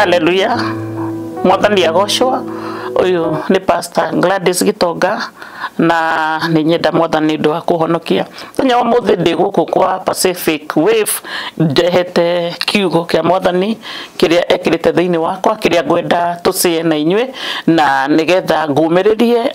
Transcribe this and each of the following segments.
Haleluya. Mwathani agocwo. Uyu ni Pastor Gladys Gitonga na nĩ nyenda Mwathani ũndũ wa kũhonokia. Mũthenya wa ũmũthĩ ndĩ gũkũ kwa Pacific Wave ndehete kiugo kĩa Mwathani kĩrĩa ekĩrĩte thĩinĩ wakwa kĩrĩa ngwenda tũcĩe na inyuĩ na nĩgetha ngũmĩrĩrie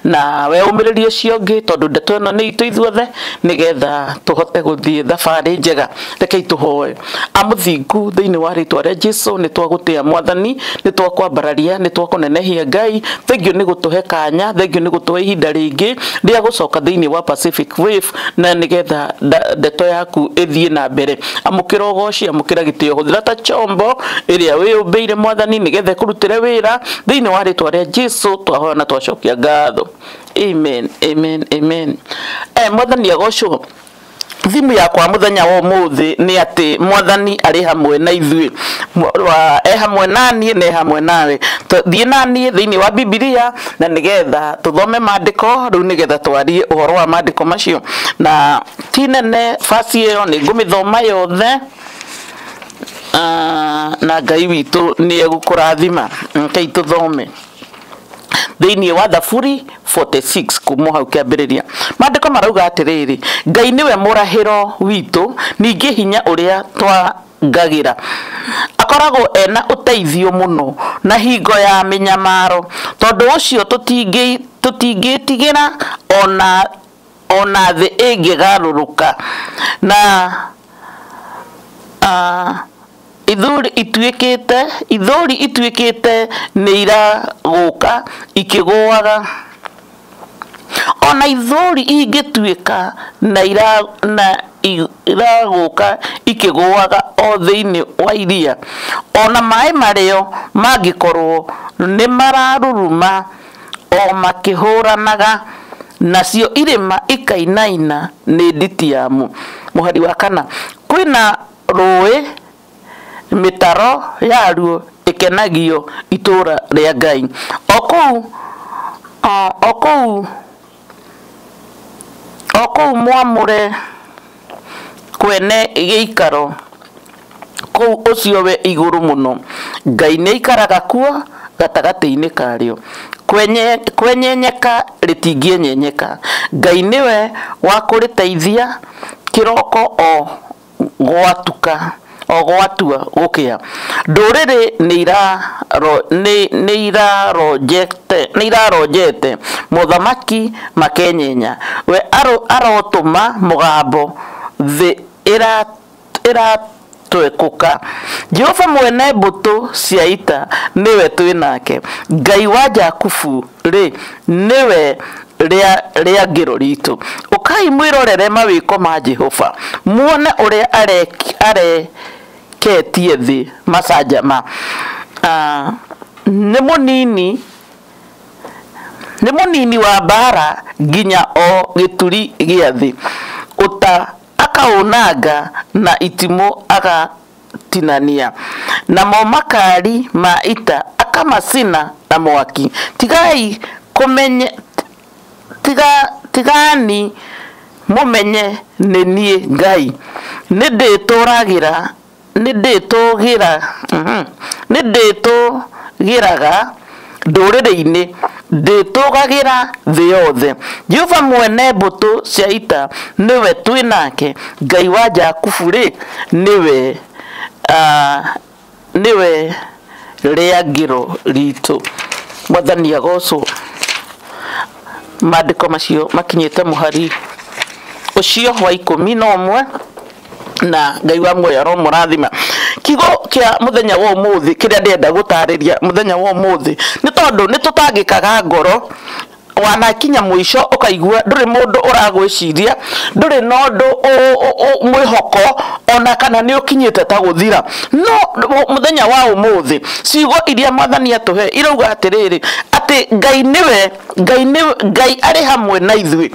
na we ũmĩrĩrie ũcio ũngĩ tondũ ndeto ĩno nĩ itũ ithuothe nĩgetha tũhote gũthiĩ thabarĩ njega. Rekei tũhoe. Amũthingu thĩinĩ wa rĩtwa rĩa Jesũ nĩ twagũtĩa Mwathani, nĩ twakwambararia, nĩ twakũnenehia Ngai. Thengiũ nĩ gũtũhe kanya, thengiũ nĩ gũtũhe ihinda rĩngĩ rĩa gũcoka thĩinĩ wa Pacific Wave na nĩgetha ndeto yaku ĩthiĩ na mbere. Amũkĩra ũgoci, amũkĩra gĩtĩo, hũthĩra ta chombo ĩrĩa wĩyũmbĩire Mwathani nĩgetha ĩkũrutĩre wĩra thĩinĩ wa rĩtwa rĩa Jesũ twahoya na twacokia ngatho. Amen, amen, amen. Mwathani agocwo. Thimu yakwa muthenya wa umuthi ni ati Mwathani ari hamwe na ithuĩ, e hamwe na niĩ na e hamwe nawe. Thiĩ na niĩ thĩinĩ wa Bibilia na nĩgetha tũthome maandĩko rĩu nĩgetha twarie ũhoro wa maandĩko macio, na ti nene basi ĩyo nĩ ngũmĩthoma yothe na Ngai witũ nĩ egũkũrathima. Rekei tũthome thĩinĩ wa Thaburi 46 kuma hau kĩambĩrĩria. Maandĩko marauga atĩrĩrĩ, Ngai nĩwe mũrahĩro witũ ningĩ hinya ũrĩa twangagĩra, akoragwo ena ũteithio mũno na hingo ya mĩnyamaro, tondũ ũcio tũtingĩtigĩra ona thĩ ĩngĩgarũrũka na ithuri ituĩkĩte nĩ iragũka ikĩgũaga, ona ithuri ingĩtuĩka na iragũka ikĩgũaga o thĩinĩ wa iria, ona maĩ marĩo mangĩkorwo nĩ mararuruma o makĩhũranaga, nacio irĩma ikainaina nĩ nditi yamo. Mũhari wa kana, kwĩna rũĩ mĩtaro yaruo ĩkenagio itũra rĩa Ngai, o kũu mwamũre kwene gĩikaro kũu ũcio we igũrũ mũno, Ngai nĩ aikaraga kuo gatagatĩ-inĩ karĩo. Kwenyenyeka rĩtingĩenyenyeka, Ngai nĩwe wa kũrĩteithia kĩroko o gwatuka o gwatua gũkĩa. Ndũrĩrĩ nĩ iraronjete mothamaki makenyenya, we arotũma mũgambo thĩ ĩratwekũka. Jehova mwene mbũtũ cia ita nĩwe twĩ nake, Ngai wa Jakubu rĩ nĩwe rĩangĩro ritũ. Ũkai mwĩrorere mawĩko ma Jehova, muone ũrĩa areketie thĩ macanjama. Nĩ mũnini wa mbara nginya o gĩturi gĩa thĩ, ũta akaũnanga na itimũ agatinania, namo makari ma ita akamacina na mwaki. Tigai kũmenye tigani mũmenye nĩ niĩ Ngai, nĩ ndĩtũgĩraga ndũrĩrĩ-inĩ, ndĩtũgagĩra thĩ yothe. Jehova mwene mbũtũ cia ita nĩwe twĩ nake, Ngai wa Jakubu rĩ nĩwe rĩangĩro ritũ. Mwathani agocwo. Maandĩko macio makinyĩte mũhari ũcio wa 11 na Ngai wa muoyo aromũrathima. Kiugo kĩa mũthenya wa ũmũthĩ kĩrĩa ndĩrenda gũtarĩria mũthenya wa ũmũthĩ nĩ tondũ nĩ tũtangĩkaga ngoro, wanakinya mũico ũkaigua ndũrĩ mũndũ ũragwĩciria, ndũrĩ na ũndũ mwĩhoko ona kana nĩ ũkinyĩte ta gũthira. No mũthenya wa ũmũthĩ ciugo iria Mwathani atũhe irauga atĩrĩrĩ, atĩ Ngai nĩwe, Ngai arĩ hamwe na ithuĩ.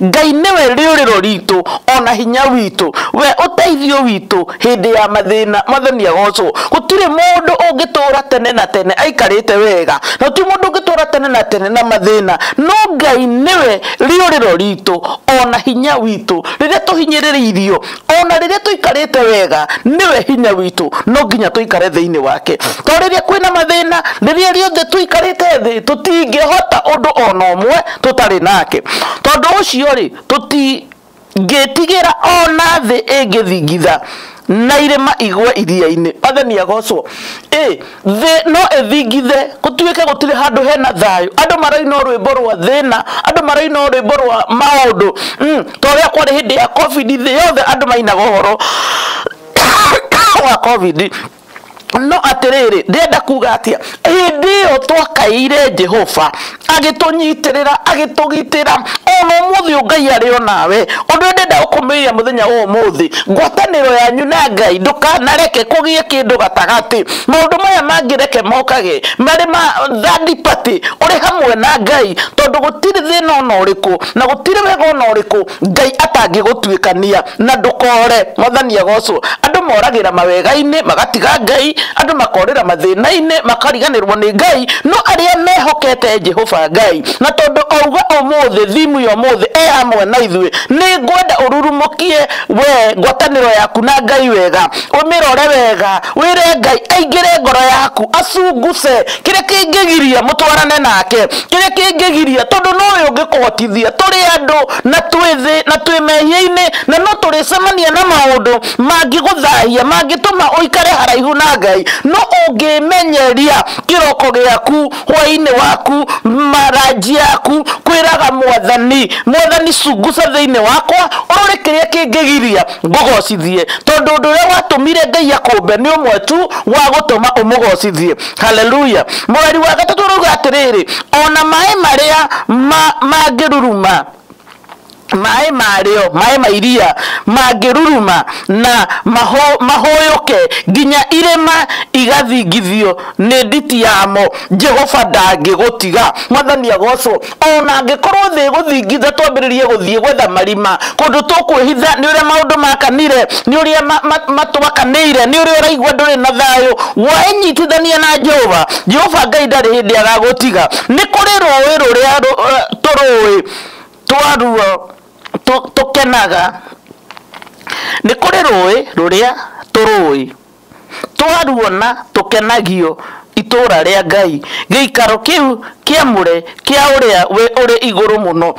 Ngai nĩwe rĩũrĩro ritũ ona hinya witũ, we ũteithio witũ hĩndĩ ya mathĩna. Mwathani agocwo. Gũtirĩ mũndũ ũngĩtũra tene na tene aikarĩte wega, na gũtirĩ mũndũ ũngĩtũra tene na tene na mathĩna, no Ngai nĩwe rĩũrĩro ritũ Ona hinya witũ rĩrĩa tũhinyĩrĩirio, ona rĩrĩa tũikarĩte wega, nĩwe hinya witũ, no nginya tũikare thĩinĩ wake. To rĩrĩa kwĩna mathĩna, rĩrĩa rĩothe tũikarĩte thĩ, tũtingĩhota ũndũ ona ũmwe tũtarĩ nake. Tondũ ũcio rĩ, tũtingĩtigĩra ona thĩ ĩngĩthingitha na irĩma igwe iria-inĩ. Mwathani agocwo. Thĩ no ĩthingithe gũtuĩke gũtirĩ handũ hena thayũ, andũ maraina rwĩmbo rwa thĩna, andũ maraina rwĩmbo rwa maũndũ. Ta ũrĩa kwarĩ hĩndĩ ya COVID, thĩ yothe andũ mainaga ũhoro wa COVID. No atĩrĩrĩ, ndĩrenda kuga atĩa, hĩndĩ ĩyo twakaire Jehova agĩtũnyitĩrĩra, agĩtũgitĩra. Ona ũmũthĩ Ngai arĩ o nawe. Ũndũ ndĩrenda gũkũmĩria mũthenya wa ũmũthĩ, ngwatanĩro yanyu na Ngai ndũkanareke kũgĩe kĩndũ gatagatĩ. Maũndũ maya mangĩreke mokage marĩ ma third party, ũrĩ hamwe na Ngai, tondũ gũtirĩ thĩna ona ũrĩkũ na gũtirĩ wega ona ũrĩkũ Ngai atangĩgũtuĩkania na ndũkore. Mwathani agocwo. Andũ moragĩra mawega-inĩ magatiga Ngai, andũ makorĩra mathĩna-inĩ makariganĩrwo nĩ Ngai, no arĩa mehokete Jehova Ngai, na tondũ auga ũmũthĩ, thimu ya ũmũthĩ e hamwe na ithuĩ, nĩ ngwenda ũrurumũkie we ngwatanĩro yaku na Ngai wega, ũmĩrore wega, wĩre Ngai aingĩre ngoro yaku, acunguce kĩrĩa kĩngĩgiria mũtwarane nake, kĩrĩa kĩngĩgiria, tondũ nowe ũngĩkũhotithia. Tũrĩ andũ na twĩ thĩ na twĩ mehia-inĩ, na no tũrĩcemania na maũndũ mangĩgũthahia, mangĩtũma ũikare haraihu na Ngai. No ũngĩmenyeria kĩroko gĩaku, hwaĩ-inĩ waku, maranji yaku, kwĩraga Mwathani, Mwathani cunguca thĩinĩ wakwa, ũrore kĩrĩa kĩngĩgiria ngũgocithie, tondũ ũndũ ũrĩa watũmire Ngai akũmbe nĩ ũmwe tu wa gũtũma ũmũgocithie. Haleluya. Mũrari wa gatatũ ũrauga atĩrĩrĩ, ona maĩ marĩa mangĩruruma, maĩ marĩo, maĩ ma iria mangĩruruma na mahũyũke nginya irĩma igathingithio nĩ nditi yamo, Jehova ndangĩgũtiga. Mwathani agocwo. Ona angĩkorwo thĩ ĩgũthingitha, twambĩrĩrie gũthiĩ gwetha marima kũndũ tũkwĩhitha, nĩ ũrĩa maũndũ makanire, nĩ ũrĩa matwakanĩire, nĩ ũrĩa ũraigua ndũrĩ na thayũ, wenyitithania na Jehova, Jehova Ngai ndarĩ hĩndĩ agagũtiga. Nĩ kũrĩ rũĩ rũrĩa tũrũĩ twaruo tũkenaga, nĩ kũrĩ rũĩ rũrĩa tũrũĩ twaruona tũkenagio itũra rĩa Ngai, gĩikaro kĩu kĩamũre kĩa ũrĩa ũrĩ igũrũ mũno.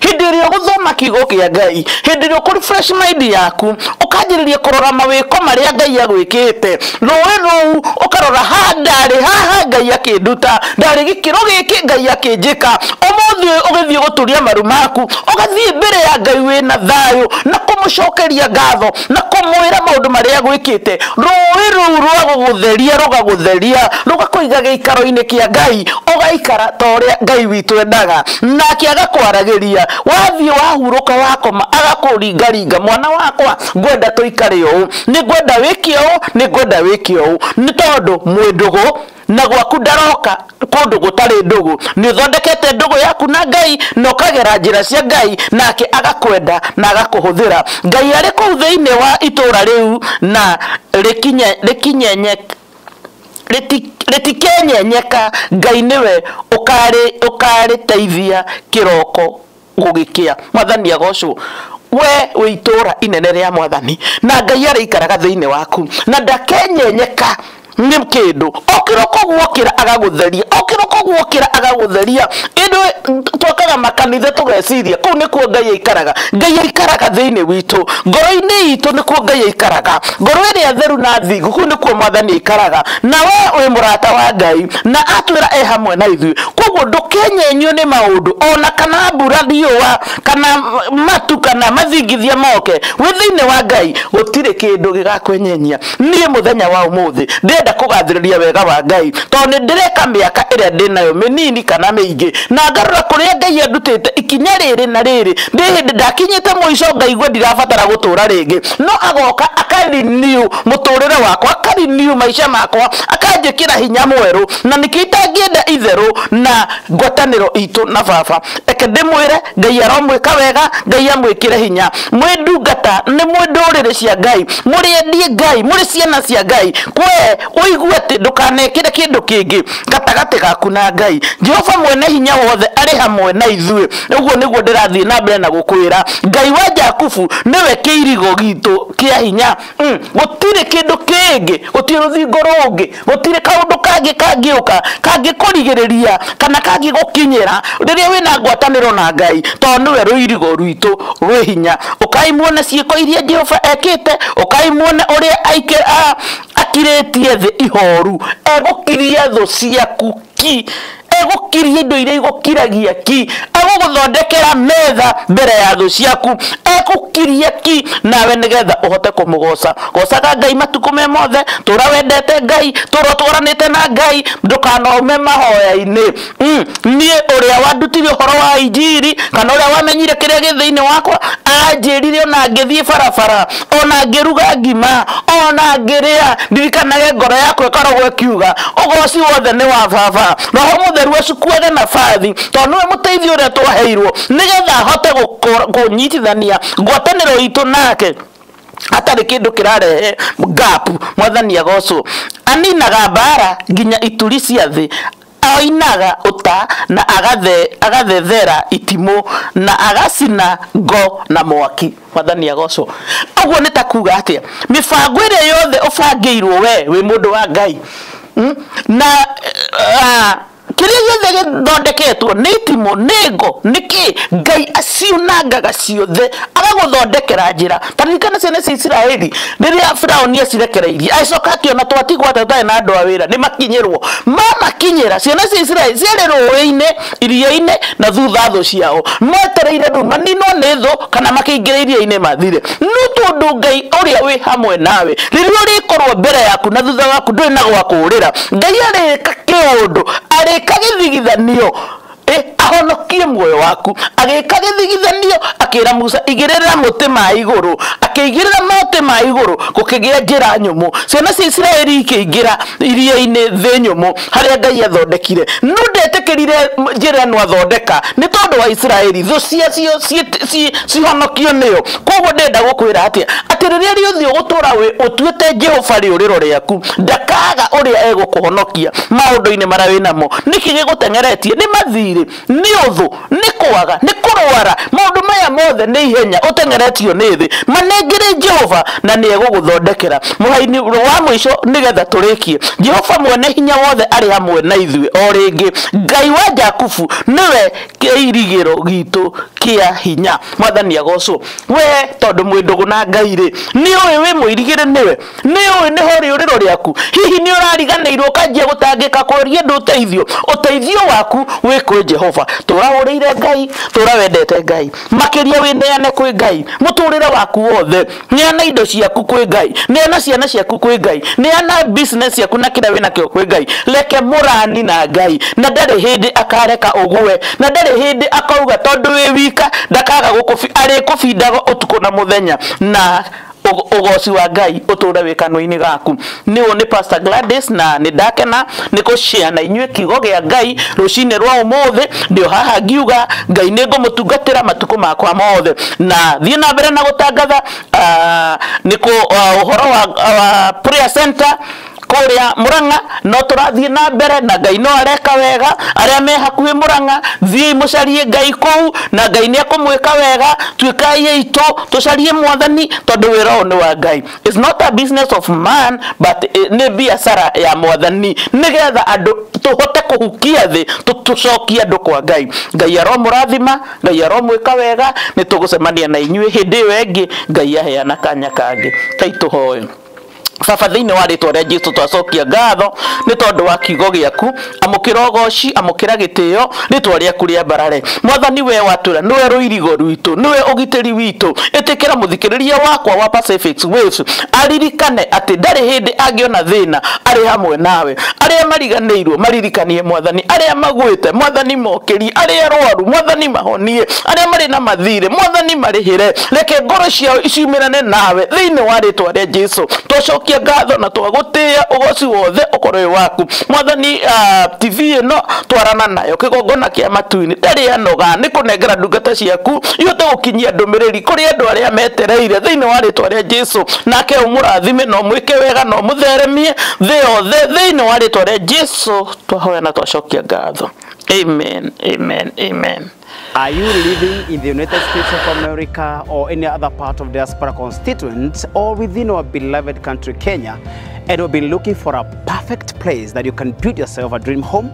Hĩndĩ ĩrĩa ũgũthoma kiugo kĩa Ngai, hĩndĩ ĩrĩa ũkũ refresh mind yaku, ũkanjĩrĩria kũrora mawĩko marĩa Ngai agwĩkĩte, rũĩ rũu ũkarora, haha ndarĩ, haha Ngai akĩnduta, ndarĩ gĩkĩro gĩkĩ Ngai akĩnjĩka. Ũmũthĩ ũgĩthiĩ gũturia maru maku, ũgathiĩ mbere ya Ngai wĩna thayũ na kũmũcokeria ngatho na kũmwĩra maũndũ marĩa agwĩkĩte. Rũĩ rũu rwa gũgũtheria rũgagũtheria, rũgakũiga gĩikaro-inĩ kĩa Ngai, ũgaikara ta ũrĩa Ngai witũ endaga, nake agakwaragĩria. Wathiĩ wahurũka wakoma, agakũringaringa, mwana wakwa, ngwenda tũikare ũũ, nĩ ngwenda wĩke ũũ, nĩ ngwenda wĩke ũũ, nĩ tondũ mwĩ ndũgũ na gwaku ndaroka kũndũ gũtarĩ ndũgũ. Nĩ ũthondekete ndũgũ yaku na Ngai na ũkagera njĩra cia Ngai, nake agakwenda na agakũhũthĩra. Ngai arĩ kũu thĩinĩ wa itũra rĩu na rĩtikenyenyeka. Ngai nĩwe ũkarĩteithia kĩroko gũgĩkĩa. Mwathani agocwo. We wĩ itũra inene rĩa Mwathani, na Ngai arĩikaraga thĩinĩ waku na ndakenyenyeka nĩ kĩndũ. O kĩroko guokĩra agagũtheria, o kĩroko guokĩra agagũtheria. Ithuĩ twakaga makanitha tũgeciria kũu nĩkuo Ngai aikaraga. Ngai aikaraga thĩinĩ witũ, ngoro-inĩ itũ nĩkuo Ngai aikaraga, ngoro ĩrĩa theru na thingu, kũu nĩkuo Mwathani aikaraga. Na we wĩ mũrata wa Ngai na atwĩra e hamwe na ithuĩ. Koguo ndũkenyenyio nĩ maũndũ ona kana mbura, riũa, kana matu, kana mathingithia moke, wĩ thĩinĩ wa Ngai gũtirĩ kĩndũ gĩgakwenyenyia. Niĩ mũthenya wa ũmũthĩ ndĩrenda kũgathĩrĩria wega wa Ngai, tondũ nĩ ndĩreka mĩaka ĩrĩa ndĩnayo mĩnini kana mĩingĩ, na ngarora kũrĩa Ngai andutĩte ikinya rĩrĩ na rĩrĩ, ndĩ hĩndĩ ndakinyĩte mũico ngaigua ndirabatara gũtũra rĩngĩ, no agoka akarenew mũtũrĩre wakwa, akarenew maica makwa, akanjĩkĩra hinya mwerũ, na nĩkĩo itangĩenda itherũ na ngwatanĩro itũ na baba. Reke ndĩmwĩre Ngai aromwĩka wega, Ngai amwĩkĩre hinya. Mwĩ ndungata, nĩ mwĩ ndũrĩrĩ cia Ngai, mũrĩ endie Ngai, mũrĩ ciana cia Ngai. Kwe Ũigue atĩ ndũkanekĩre kĩndũ kĩngĩ gatagatĩ gaku na Ngai. Jehova mwene hinya wothe arĩ hamwe na ithuĩ. Ũguo nĩguo ndĩrathiĩ na mbere na gũkwĩra, Ngai wa Jakubu nĩwe kĩirigo gitũ kĩa hinya. Gũtirĩ kĩndũ kĩngĩ, gũtirĩ rũthingo rũngĩ, gũtirĩ kaũndũ kangĩ kangĩũka kangĩkũrigĩrĩria kana kangĩgũkinyĩra rĩrĩa wĩna ngwatanĩro na Ngai, tondũ nĩwe rũirigo rwitũ rwĩ hinya. Ũkai muone ciĩko iria Jehova ekĩte, ũkai muone ũrĩa akirĩtie thĩ ihoru. Egũkiria thũ ciaku ki, egũkiria indo iria igũkiragia ki, egũgũthondekera metha mbere ya thũ ciaku, egũkiria ki nawe nĩgetha ũhote kũmũgoca. Gocaga Ngai matukũ me mothe, tũra wendete Ngai, tũra ũtwaranĩte na Ngai, ndũkanaume mahoya-inĩ. Niĩ ũrĩa wandutire ũhoro wa injiri kana ũrĩa wamenyire kĩrĩa gĩ thĩinĩ wakwa anjĩrire ona ngĩthiĩ barabara, ona ngĩruga ngima, ona ngĩrĩa, ndirikanage ngoro yakwa ĩkoragwo ĩkiuga ũgoci wothe nĩ wa baba. Roho Mũtheru acukuage nabathi, tondũ nĩwe mũteithio ũrĩa twaheirwo nĩgetha ahote kũnyitithania ngwatanĩro itũ nake hatarĩ kĩndũ kĩrarehe gap. Mwathani agocwo. Aninaga mbara nginya ituri cia thĩ, oinaga ũta na agathethera itimũ na agacina ngo na mwaki. Mwathani agocwo. Ũguo nĩ ta kuga atĩa? Mĩbango ĩrĩa yothe ũbangĩirwo we wĩ mũndũ wa Ngai, na kĩrĩa gĩothe gĩthondeketwo nĩ itimũ, nĩ ngo, nĩ kĩ, Ngai aciunangaga ciothe agagũthondekera njĩra. Ta ririkana ciana cia Isiraeli rĩrĩa Firaũni acirekereirie, agĩcoka akĩona twatigwo atĩa tũtarĩ na andũ a wĩra, nĩ makinyĩrwo. Mamakinyĩra ciana cia Isiraeli ciarĩ rũĩ-inĩ, iria-inĩ, na thutha thũ ciao metereire rĩu maninwo nĩ thũ kana makĩingĩra iria-inĩ mathire. No tondũ Ngai ũrĩa wĩ hamwe nawe, rĩrĩa ũrĩkorwo mbere yaku na thutha waku ndũrĩ na gwa kũũrĩra. Ngai arĩka kĩũndũ, arĩka gĩthigithanio, ahonokie muoyo waku. Agĩka gĩthigithanio, akĩra Musa igĩrĩra mũtĩ ma igũrũ, akĩigĩrĩra mũtĩ ma igũrũ, gũkĩgĩa njĩra nyũmũ. Ciana cia Isiraeli ikĩingĩra iria-inĩ thĩ nyũmũ harĩa Ngai athondekire. No ndetĩkĩrire njĩra ĩno athondeka nĩ tondũ wa Isiraeli, thũ ciacio cihonokio nĩyo. Koguo ndĩrenda gũkwĩra atĩa? Atĩ rĩrĩa rĩothe ũgũtũra ũtuĩte Jehova rĩũrĩro rĩaku, ndakaga ũrĩa egũkũhonokia maũndũ-inĩ marĩa wĩnamo. Nĩkĩ gĩgũteng'eretie? Nĩ mathirĩ, nĩ ũthũ, nĩ kwaga, nĩ kũrwara. Maũndũ maya mothe nĩ ihenya ũteng'eretio nĩ thĩ. Manengere Jehova na nĩ egũgũthondekera. Mũhari-inĩ wa mũico nĩgetha tũrĩkie, Jehova mwene hinya wothe arĩ hamwe na ithuĩ o rĩngĩ. Ngai wa Jakubu nĩwe kĩirigĩro gitũ kĩa hinya. Mwathani agocwo. We tondũ mwĩ ndũgũ na Ngai rĩ, nĩ ũĩ wĩ mũirigĩre nĩwe, nĩ ũĩ nĩho rĩũrĩro rĩaku. Hihi nĩ ũrariganĩirwo ũkanjia gũtangĩka kũria andũ ũteithio? Ũteithio waku wĩ kwĩ Jehova. Tũra ũrĩire Ngai, tũra wendete Ngai, makĩria wĩneane kwĩ Ngai mũtũrĩre waku wothe. Neana indo ciaku kwĩ Ngai, neana ciana ciaku kwĩ Ngai, neana business ciaku na kĩrĩa wĩnakĩo kwĩ Ngai. Reke mũrani na Ngai, na ndarĩ hĩndĩ akareka ũgũe, na ndarĩ hĩndĩ akauga tondũ wĩ wika ndakaga arĩkũbindaga ũtukũ na mũthenya, na ũgoci wa Ngai ũtũre wĩ kanua-inĩ gaku. Nĩ ũyũ nĩ Pastor Gladys, na nĩ ndakena nĩ gũshare na inyuĩ kiugo kĩa Ngai rũcinĩ rwa ũmũthĩ. Ndĩ o haha ngiuga Ngai nĩ ngũmũtungatĩra matukũ makwa mothe, na thiĩ na mbere na gũtangatha nĩ ũhoro wa prayer center kũrĩa Murang'a. No tũrathiĩ na mbere na Ngai no areka wega. Arĩa me hakuhĩ Murang'a, thiĩi mũcarie Ngai kũu na Ngai nĩ ekũmwĩka wega. Tuĩkai aitũ, tũcarie Mwathani tondũ wĩra ũyũ nĩ wa Ngai. It's not a business of man, but nĩ biacara ya Mwathani, nĩgetha andũ tũhote kũhukia thĩ, tũcokie andũ kwa Ngai. Ngai aromũrathima, Ngai aromwĩka wega. Nĩ tũgũcemania na inyuĩ hĩndĩ ĩyo ĩngĩ Ngai aheana kanya kangĩ. Ngai tũhoe. Baba, thĩinĩ wa rĩtwa rĩa Jesu twacokia ngatho nĩ tondũ wa kiugo gĩaku. Amũkĩra ũgoci, amũkĩra gĩtĩo, rĩtwa rĩaku rĩambarare. Mwathani, we watwĩra nĩwe rũirigo rwitũ, nĩwe ũgitĩri witũ. Ĩtĩkĩra mũthikĩrĩria wakwa wa Pacific Waves aririkane atĩ ndarĩ hĩndĩ angĩona thĩna arĩ hamwe nawe. Arĩa mariganĩirwo maririkanie Mwathani, arĩa magwĩte Mwathani mokĩrie, arĩa arwaru Mwathani mahonie, arĩa marĩ na mathirĩ Mwathani marĩhĩre. Reke ngoro ciao iciumĩrane nawe thĩinĩ wa rĩtwa rĩa Jesu. Twacokia Twacokia ngatho na twagũtĩĩa, ũgoci wothe ũkorwo wĩ waku Mwathani. TV ĩno twarana nayo kĩgongona kĩa matu-inĩ, ndarĩ anoga nĩ kũnengera ndungata ciaku ihote gũkinyia ndũmĩrĩri kũrĩ andũ arĩa metereire thĩinĩ wa rĩtwa rĩa Jesu. Nake ũmũrathime na ũmwĩke wega na ũmũtheremie thĩ yothe thĩinĩ wa rĩtwa rĩa Jesu twahoya na twacokia ngatho. Amen, amen, amen. Are you living in the United States of America or any other part of diaspora constituent or within our beloved country Kenya, and have been looking for a perfect place that you can build yourself a dream home?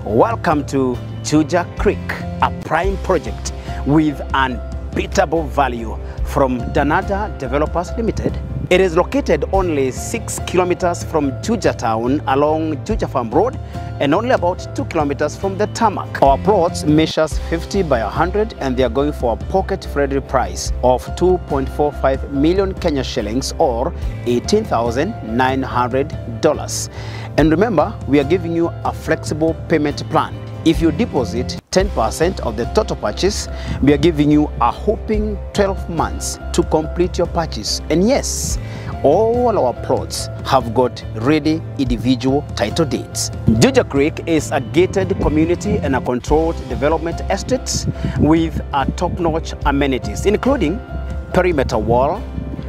Welcome to Juja Creek, a prime project with unbeatable value from Danada Developers Limited. It is located only 6 kilometers from Juja town along Juja Farm Road and only about 2 kilometers from the tarmac. Our plots measures 50 by 100 and they are going for a pocket-friendly price of 2.45 million Kenya shillings or $18,900. And remember, we are giving you a flexible payment plan. If you deposit 10% of the total purchase, we are giving you a whopping 12 months to complete your purchase. And yes, all our plots have got ready individual title deeds. Juja Creek is a gated community and a controlled development estate with a top-notch amenities, including perimeter wall.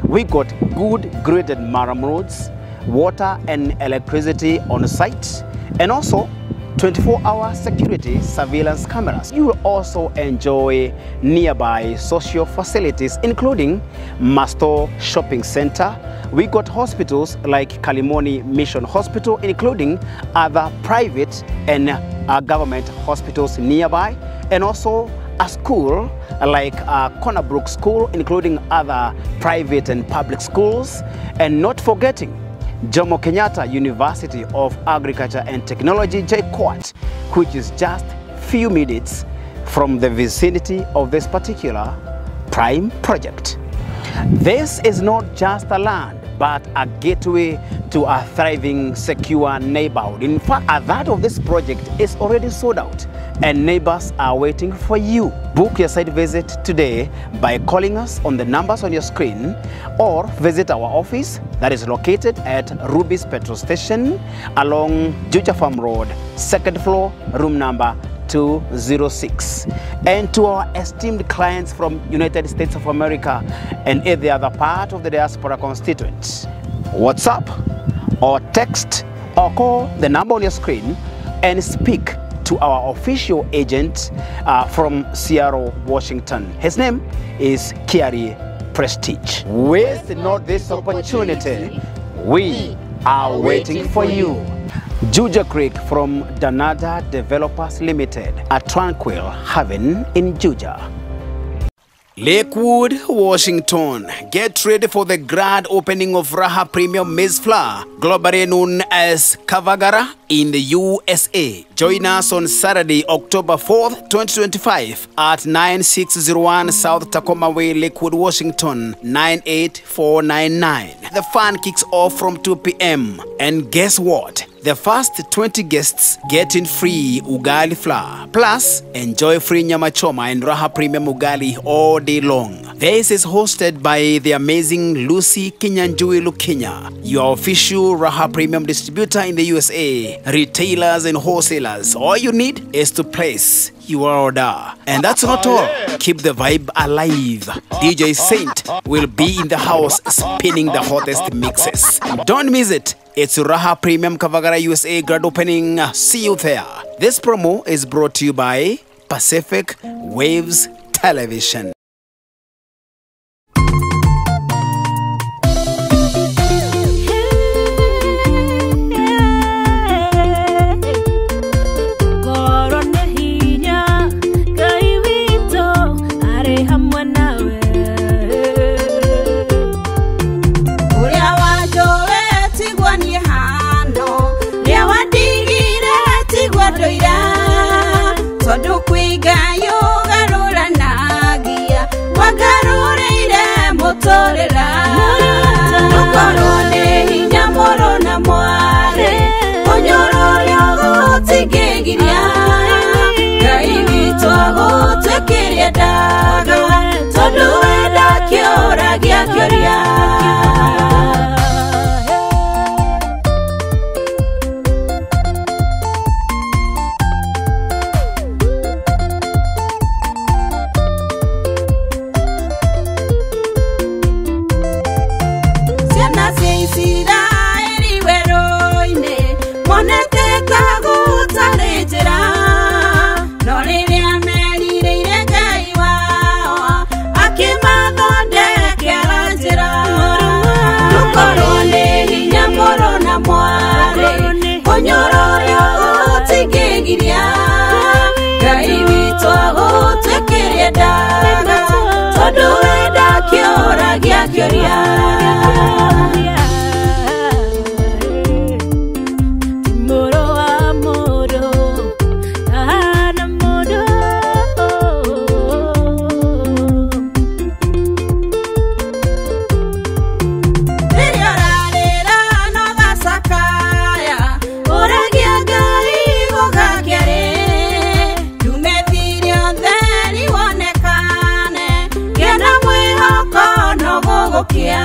We got good graded murram roads, water and electricity on site, and also 24-hour security surveillance cameras. You will also enjoy nearby social facilities, including Masto Shopping Center. We got hospitals like Kalimoni Mission Hospital, including other private and government hospitals nearby, and also a school like Corner Brook School, including other private and public schools, and not forgetting Jomo Kenyatta University of Agriculture and Technology, JKUAT, which is just few minutes from the vicinity of this particular prime project. This is not just a land, but a gateway to a thriving, secure neighborhood. In fact, a third of this project is already sold out and neighbors are waiting for you. Book your site visit today by calling us on the numbers on your screen or visit our office that is located at Ruby's Petrol Station along Juja Farm Road, 2nd floor, room number 206. And to our esteemed clients from United States of America and every other part of the diaspora constituent, WhatsApp or text or call the number on your screen and speak to our official agent from Seattle, Washington. His name is Kiari Prestige. Waste not this opportunity. We are waiting for you. Juja Creek from Danada Developers Limited, a tranquil haven in Juja. Lakewood, Washington. Get ready for the grand opening of Raha Premium Maize Flour, globally known as Kavagara in the USA. Join us on Saturday, October 4th, 2025 at 9601 South Tacoma Way, Lakewood, Washington, 98499. The fun kicks off from 2 p.m. And guess what? The first 20 guests get in free ugali flour. Plus, enjoy free nyama choma and Raha Premium ugali all day long. This is hosted by the amazing Lucy Kinyanjui Lukinya, your official Raha Premium distributor in the USA. Retailers and wholesalers, all you need is to place your order. And that's not all. Keep the vibe alive. DJ Saint will be in the house spinning the hottest mixes. Don't miss it. It's Raha Premium Kavagara USA grand opening. See you there. This promo is brought to you by Pacific Waves Television. Tondu kwigayo garuranagia. gũkia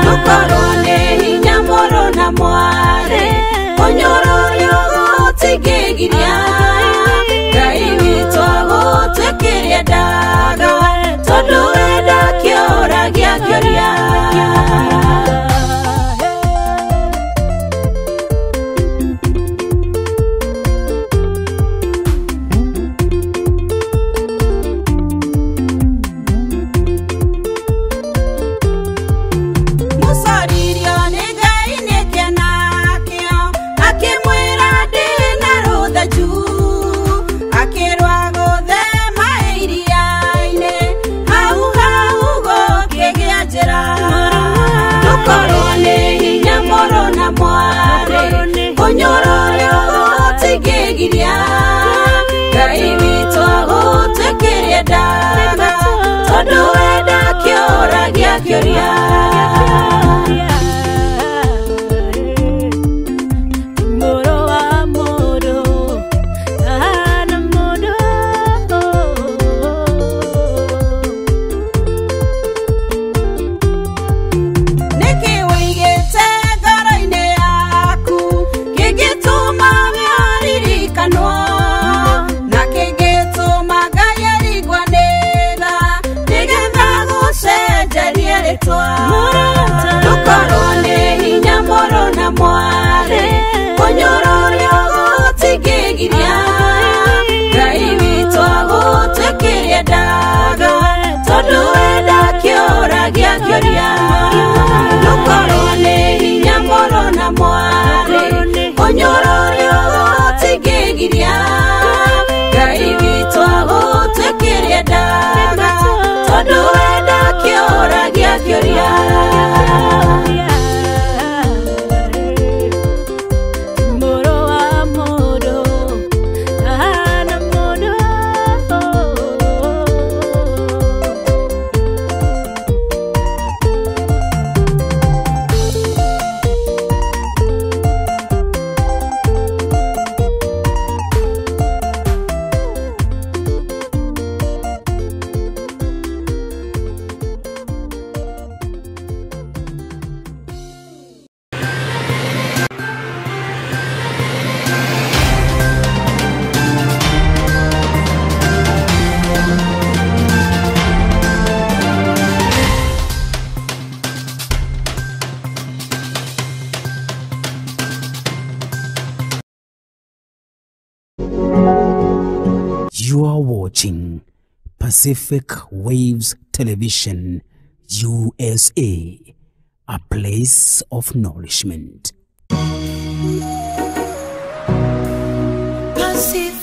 ndũkorwo nĩ hinya mũrũ na mwarĩ ũnyũrũrio gũtingĩgiria Ngai witũ agũtuĩkĩria ndaga tondũ we ndakĩũragia kĩũria. Mũcoririo nĩ Ngai nĩ kĩanakĩo akĩmwĩra ndĩ na rũthanju akĩrwa gũthema iria-inĩ hau hau gũkĩgĩa njĩra ndũkorwo nĩ hinya mũrũ na mwarĩ ũnyũrũrio gũtingĩgiria Ngai witũ agũtuĩkĩria ndaga tondũ we ndakĩũragia kĩũria. Mũrũ wa mũndũ ahana mũndũ Nĩkĩ wĩigĩte ngoro-inĩ yaku kĩngĩtũma waririkanwo na kĩngĩtũma Ngai arigwo nĩ tha nĩgetha gũcenjerie rĩtwa ndũkorwo nĩ hinya mũrũ na mwarĩ ũnyũrũrio gũtingĩgiria Ngai witũ agũtuĩkĩria ndaga tondũ we ndakĩũragia kĩũria ndũkorwo nĩ hinya mũrũ na mwarĩ ũnyũrũrio gũtingĩgiria Ngai witũ agũtuĩkĩria ndaga tondũ we ndakĩũragia kĩũria. Mũrũ wa mũndũ ahana mũndũ. You are watching Pacific Waves Television, USA, a place of nourishment. Pacific.